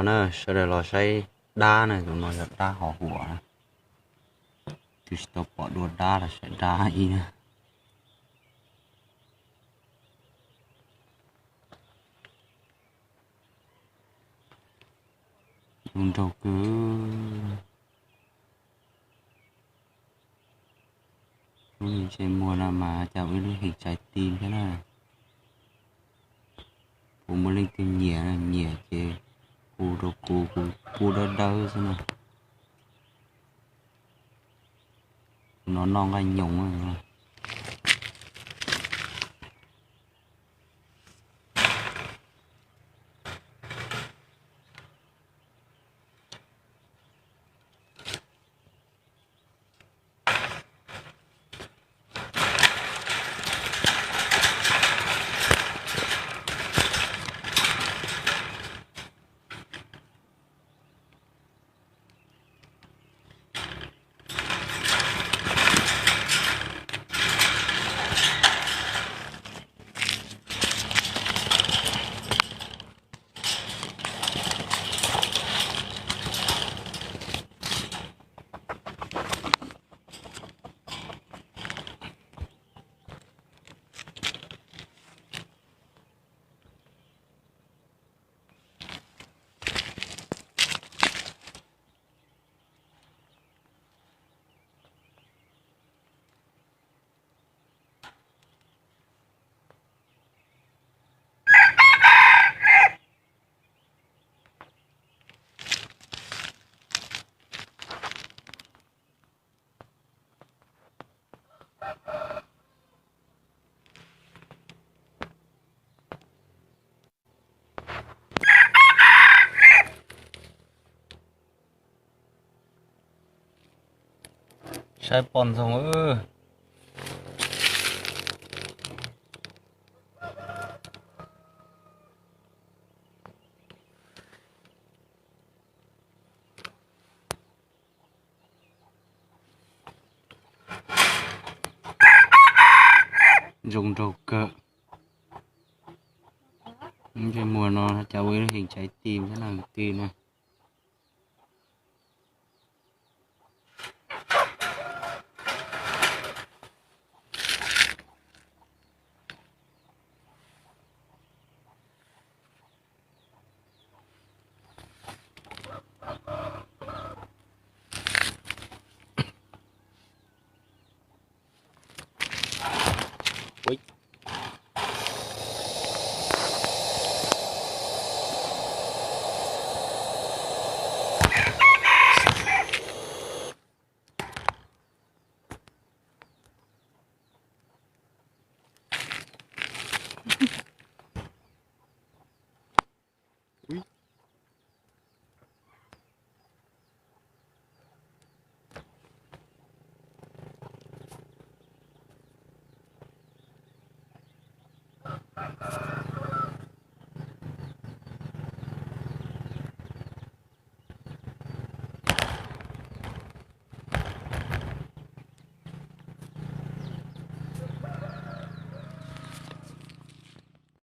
Na, sawv daws los saib dab na, tus no yog dab hov huam na. Twb tsis tau pom dua dab los saib dab ib na. Zoo nraug kawg. Lub ntsej muag no mas cas ua ib lub heev tsaib ti thiab na. Puas muaj leej twg nyiam, nyiam ces hu rau kuv, kuv pub dawb dawb xwb na. Tus no noj nqaij nyoos. Saib poj ntxoog. Zoo nraug kawg. Ntsej muag no cas ua ib lub heev tsaib ti thiab na kwv tij na.